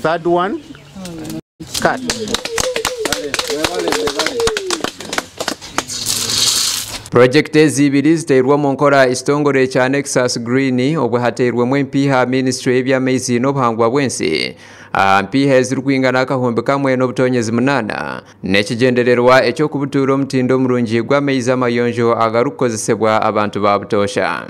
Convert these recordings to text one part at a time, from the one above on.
Third one, cut. Purojekiti ezi ibiri ziteirwe omu nkora ekitongore kya Nexus Green obwo hateirwemu empiiha minisiture y'eby'amaizi n'obuhangwa bw'ensi aha mpiiha ezirikwingana 1,800 n'ekigyendererwa eky'okubutuura omutindo murungi gw'amaizi amayonjo agarikukozesebwa abantu ba butoosha.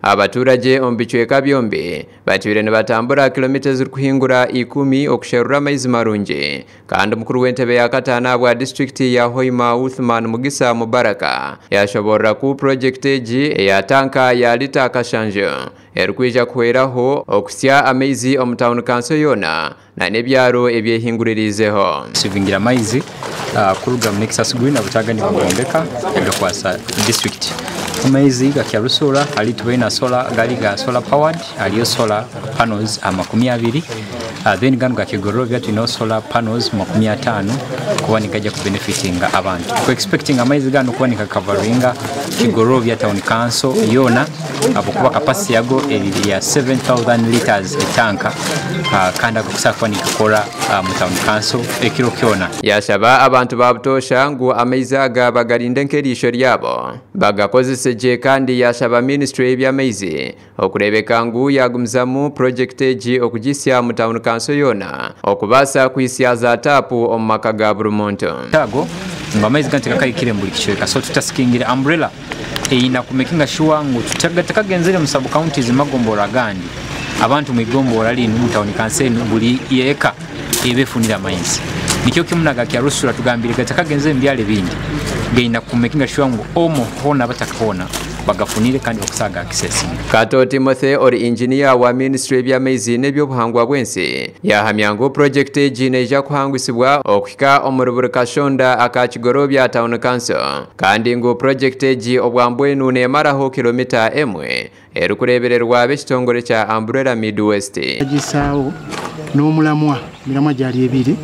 Abaturage omu bicweka byombi batwire nibatambura kilomita ezirikuhingura 10 okusherura amaizi marungi kandi mukuru w'entebe ya kataano ahabwa disitulikiti ya Hoima Uthman Mugisa Mubaraka yashoborora ku purojekiti egi eya tanka ya lita kashanju erikwija kuhweraho okusya amaizi omu tawuni kanso yoona na n'ebyaro ebyehinguririizeho. Sivingira amaizi kuruga mu Nexus Green abutaga nibagombeka agakwasa district. Amaizi gakya Rusura hali tubaina solar gali ga solar powered aliyo solar panels 20, then gano gakigorobya tulina solar panels 50 kuba nigajja ku benefitinga abantu. Ku expecting amaizi gano kuba nikakavaringa Kigorobya town council yona abukuba capacity yago eri ya 7000 liters etanka, kandi agokusa kuba nikakora mu town council ekiro kyona. Yashaba abantu ba butoosha ngu amaizi aga bagarinde nk'eriisho ryabo bagakozese gye kandi yashaba ministry y'eby'amaizi okureebeka ngu yagumizamu purojekiti egi okugisya mu tawuni kanso yoona okubaasa kuhisya za taapu omu maka ga buri muntu. Tago ngu amaizi gano tegakahikire mu buri kicweka, so tutasikingire umbrella eyina kumakinga sure ngu tutakagenzere mu sub counties magombora agandi abantu mu igombora linu mu tawuni kanso enu buri eka ebefunira amaizi. Nikyo kimu naga kya Rusura tugambire gatakagenzere mu byalo ebindi gaina kumakinga sure ngu omo hona batakahona bagafunire kandi bakusaga access. Kato Timothy ori engineer wa ministry y'eby'amaizi n'ebyobuhangwa bw'ensi yahamya ngu purojekiti egi neija kuhangusibwa okuhika omuri buri kashonda aka Kigorobya town council kandi ngu purojekiti egi obwambwenu neemaraho kilomita 1 erikureebererwa ab'ekitongore kya Umbrella Midwest. Agisaawo n'omulamwa miramwa gyali ebiri.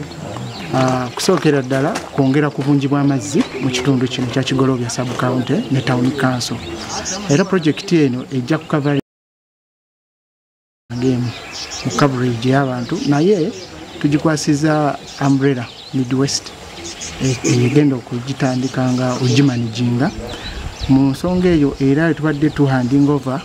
Kusookera ddala kwongera ku bungi bw'amazzi mu kitundu kino kya Kigorobya sub county ne town council. Era purojekiti eno ejja kukavaringa emu mu coverage y'abantu, naye tugikwasiza Umbrella Midwest egenda okugitandika nga ogimanaginga. Mu nsonga eyo era tubadde tu handing over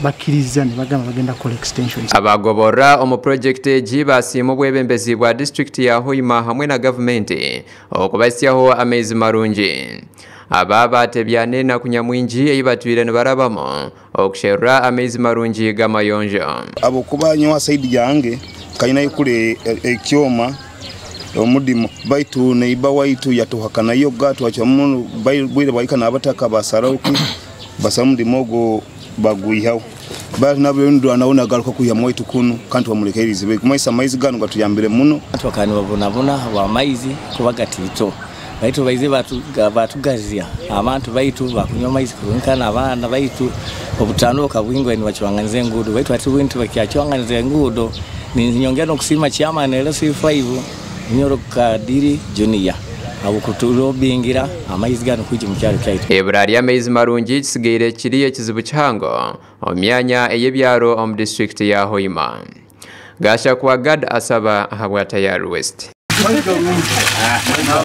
bakkiriza ne bagamba bagenda kukola extensions. Abagoborora omu purojekiti egi basiima obwebembezi bwa disitulikiti ya Hoima hamwe na gavumenti okubasyaho amaizi marungi. Aba batebyane na kunyamwingi ei batwire nibarabamu okusherura amaizi marungi g'amayonjo. Abo kuba nyowa side yange kayina ikule ekyoma omudimo baitu neiba waitu yatuhakana yo gatwa chamuntu bwire baika nabataka basarauki basamudimogo bagwihaho bali nabyo ndo naona garuka kuya mwaitu kunu kandi bamulekerize be kumaisa maizi gano gatuyambire muno. Abantu bakani babonabona wa maizi kubagatito baitu baize batugazia abantu baitu bakunywa maizi kurunkana abana baitu obutano kabwingwe ni bachiwanganize ngudo baitu ati bintu bakyachiwanganize ngudo ni nyongera no kusima chama na LC5 Nyoro Kadiri Junior abukutulobingira amaizi gano kwije mu kyalo kyaitu. Ebura ly'amaizi marungi kisigaire kiri ekizibu kihango omu myanya ey'ebyaro omu disitulikiti ya Hoima. Gashakwa Gad asaba ahabwa Tayari West.